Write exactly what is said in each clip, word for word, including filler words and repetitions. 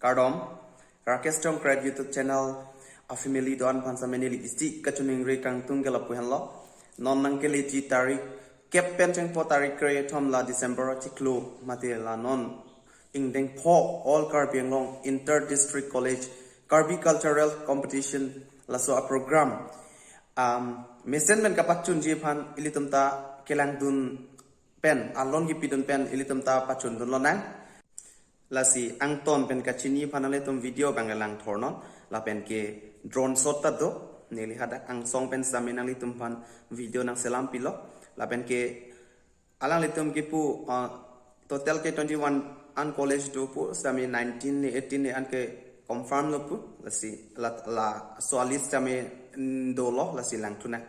Kardom, Rakesh Tongkret YouTube channel a family do-an aphan sitame neli isi kachiningri kangtung ke lapu henlo. Non nangkeleji tarik kep pen chengpo tarik kre-thom la December chiklo mate la non ingdeng pho All Karbi Anglong Inter District College Karbi Cultural Competition laso a program, um, mesen pen kapachunji aphan ilitum ta kelangdun pen, alon kipidun pen ilitum ta pachundun lonang. Lasi angton pen kachini aphan nanglitum video abang lang thornon, lapen ke drone shot ta do, neli hadak angsong pen sitame nanglitum aphan video nangselam pilo, lapen ke alanglitum kipu, uh, total ke twenty-one an college do pu, sitame nineteen ne eighteen ne an ke confirm lo pu, lasi la, laso a list sitame, mm, dolo, lasi langthu nang.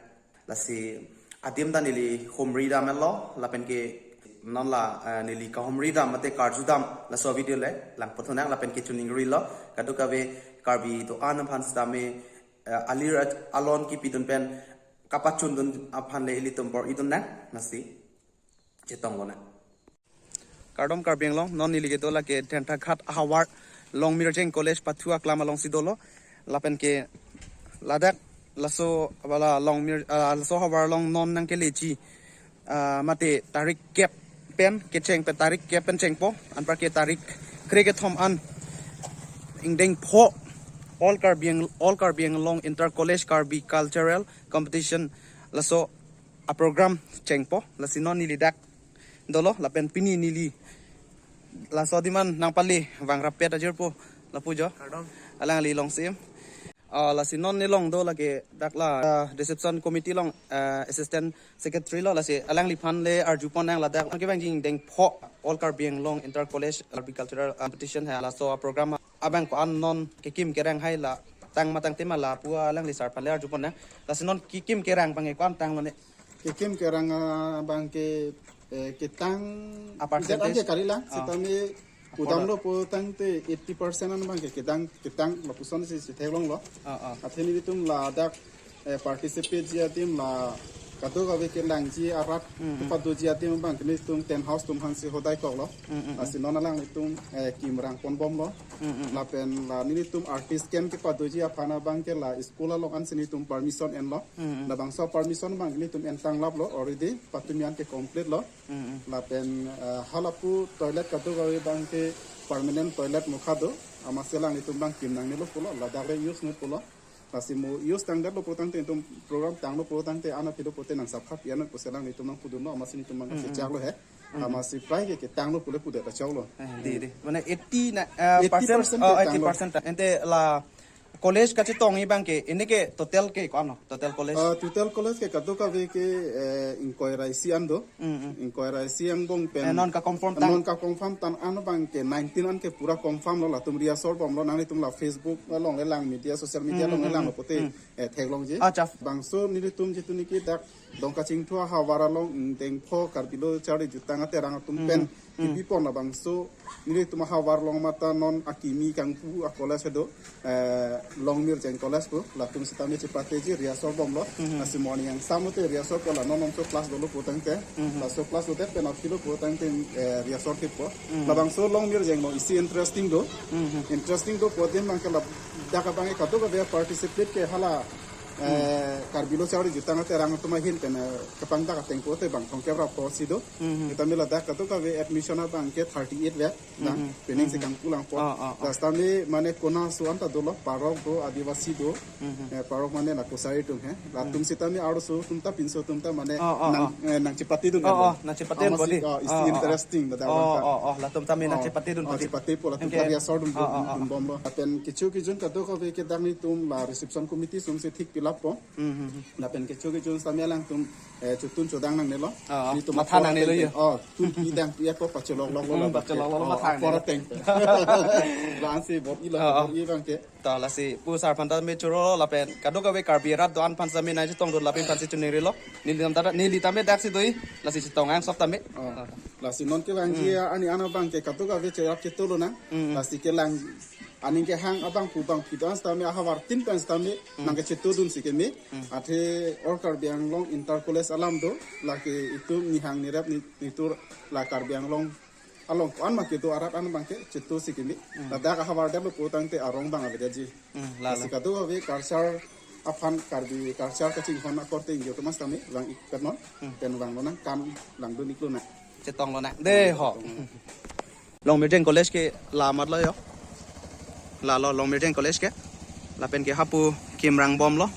Lasi adim ta neli humri dam lo, lapen ke non la, eh, neli kahumri dam mate karju dam laso video le langpo thu nang, lapen ke chiningrilo kadokave Karbi do-an aphan sitame, eh, alir at-, alon kipidun pen kapachundun aphan le ilitum bor-idun nang, lasi chetong lonang. Kardom Karbi Anglong, non neli kedo lake Dentaghat ahavar Longmirjeng College pathu aklam alongsi dolo. Lapen ke ladak laso abala Longmir, ah, laso havar along non nangkeleji, ah, mate tarik kep pen kecheng pen, tarik kep pen chengpo, anpar ke tarik kre-kethom an ingdeng pho All Karbi Ang-, All Karbi Anglong Inter College Karbi Cultural Competition laso a program chengpo, lasi non neli dak dolo, lapen pini neli laso adim an nangpale vangrap pet ajirpo lapu jo. Kardom. Alangli along sim. Ah, lasi non nelong do lake dak la, ah, reception committee along, ah, assistant secretary lo, lasi alangliphan le arjupon nang ladak kevangji ingdeng pho All Karbi Anglong Inter College Karbi Cultural Competition ha laso a program abang ko-an non kekim kerang hai la tang ma tangte ma lapu alangli sar aphan le arjupon nang. Lasi non kekim kerang abang ko-an tanglo ne? Kekim kerang, ah, abang ke, eh, ketang apar ijat an ke percentage karilang, ah, sitame apor kudam lo pu tangte eighty percent an abang ke kedang, ketang lapuson si, si theklonglo. Ah, ah. Athe nelitum ladak, eh, participate ji adim la kadokave kelangji arat, mm, mm, kepadoji adim abang ke nelitum tent house atum aphansi hodai koklo. Mm, mm, mm. Lasi non alanglitum, eh, kimrang ponbomlo. Mm, mm, mm. Lapen la nelitum artist camp kepadoji aphan abang ke la school along ansi nelitum permission enlo. Mm, mm. Labangso permission abang nelitum entang laplo already, patumi an ke complete lo. Mm, mm. Lapen, eh, halapu toilet kadokave abang ke permanent toilet mukha do, amatsi alanglitum abang kim nangnelo pulo, ladak le use ne pulo. Lasi mo use tangdetlo pu tangte, itum program tanglo pu tangte, ana pilo pute nangsapha pi-an pusi alanglitum nangpudunlo, amatsi nelitum abang, mm, mm, kachechaklo he. Mm. Amatsi prai ke ketanglo pule pudet ta choklo. Eh, di, di. Mane eighty na, eh, eighty percent percent, oh, ke eighty percent tanglo. Ante la college kachetongji abang ke, ini ke total ke ko-an lo? Total college? Ah, total college ke kadokave ke, eh, ingkoi ra isi an do. Mm, mm. Ingkoi ra isi angbong pen. Eh, non ka-confirm tang? Non ka-confirm tang an abang ke nineteen an ke pura confirm lo, latum rehearsal bomlo, nanglitum la Facebook along le lang, media, social media, mm, along le, mm, lang, mm, lo pute, mm, eh, theklongji. Acha. Bangso nelitum jitu niki dak Dongkachingthu ahavar along ingdeng pho Karbi Lo Charli Jutang Aterang atum, mm, pen, mm, kipipon labangso nelitum ahavar along mate non akimi kangpu a college do, eh, Longmirjeng College pu, latum sitame chepateji rehearsal bomlo. Mhm. Lasi morning angsam te rehearsal ko la non non so class dolo pu tangte. Mhm. Laso class lote pen apilo pu tangte, eh, rehearsal kepo. Mhm. Labangso Longmirjeng along isi interesting do. Mhm. Interesting do pu adim abang ke ladak abang ke kadokave participate ke hala, eh, Karbi Lo Charli Jutang Aterang atum ahin pen, eh, kepangdak ateng pute bang thomkep ra apor si do. Mhm. Sitame ladak kadokave admission abang ke thirty-eight vek. Nang, mhm, penang, mhm, si kangpu lang po. Oh, oh, oh. Lasi tame mane kona so anta dolo, parok do, Adivasi do, mhm, eh, parok mane la Kosari atum he. Latum, mhm, sitame arloso atum ta pinso atum ta mane, oh, oh, nang, oh, eh, nangchepatedun, oh, oh, lo. Nangchepatedun amatsi, bodi. Oh, isi, oh, oh, oh, interesting, ladak, oh, abang ta, oh, oh, latum tame, oh, nangchepatedun, oh, bodi. Chepate po, latum, okay, ta rehearsal dun, oh, oh, oh, dun bomlo. Lapen kecho kejun kadokave ke dak nelitum la reception committee atum si thik pilap po. Hmm, hmm, hmm. Lapen kecho kejun sitame alangtum, eh, chotun chodang nangnelo. Oh, nelitum matha apor nangnelo ateng yo. Oh, tun pidang pi ako pachelok lok lo. Hmm, la pachelok lok lo, oh, matha apor nangnelo. Ateng. La ansi bor-ilo, oh, oh, bor-i abang ke. To lasi pu sar aphan tame choro lapen kadokave Karbi arat do-an aphan sitame nangchetongdun lapen aphansi chiningrilo. Neli tame ta, neli tame daksi do-i, lasi chetong angsong tame. Oh. Oh. Lasi non kevangji, hmm, arni an abang ke kadokave cherap chetolo nang. Hmm. Lasi kelang aning kehang abang pu bang pidon sitame ahavar tin pen sitame, hmm, nangkechetodun si keme. Hmm. Athe All Karbi Anglong Inter College alam do, lake itum nihang nirep ni-, nitur la Karbi Anglong along ko-an ma kedo arat an abangke chetu si kimi. Hmm. Ladak ahavar dam lo putangte arong abang avedetji. Hmm, lalo. Lasi kadokave culture aphan, Karbi culture kachinghon akorte ingjo Thomas tame vang-ik pen non. Hmm. Pen vang lonang, kam langdun-ik lonang. Chetong lonang. Dei ho. Longmirjeng College ke la amat lo jo. Lalo Longmirjeng College ke. Lapen ke hapu kim rangbomlo.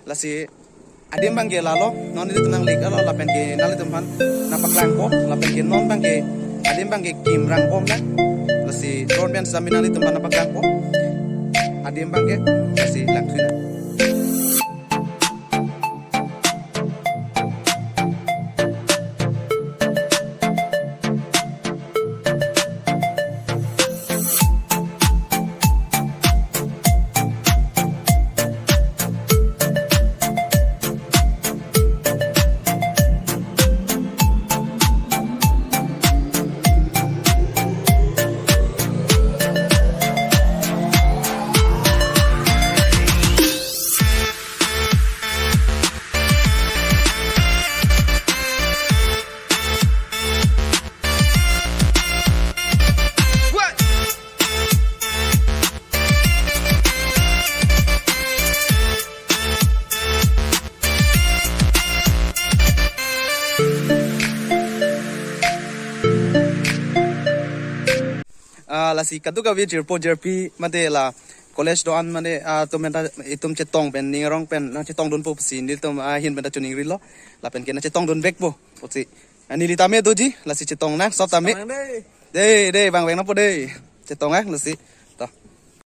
Lasi adim abangke lalo, non nelitum nanglek lo, lapen ke nanglitum aphan nangpaklangpo, lapen ke non abangke, adim abangke kim rangbomlang. Lasi drone pen sami nanglitum aphan nangpaklangpo. Adim abangke, lasi langthui nang. Ah, lasi kadokave jirpo jirpi mate la college do-an mane, ah, atum pen ta itum chetong pen ning arong pen nangchetongdunpo pusi nelitum, ah, ahin pen ta chiningrilo. Lapen ke nangchetongdun vekpo pusi. Ah, neli tame doji, lasi chetong nang, sop tame. Chetong nang dei. Dei, dei, vang vek nangpo dei. Chetong nang, lasi.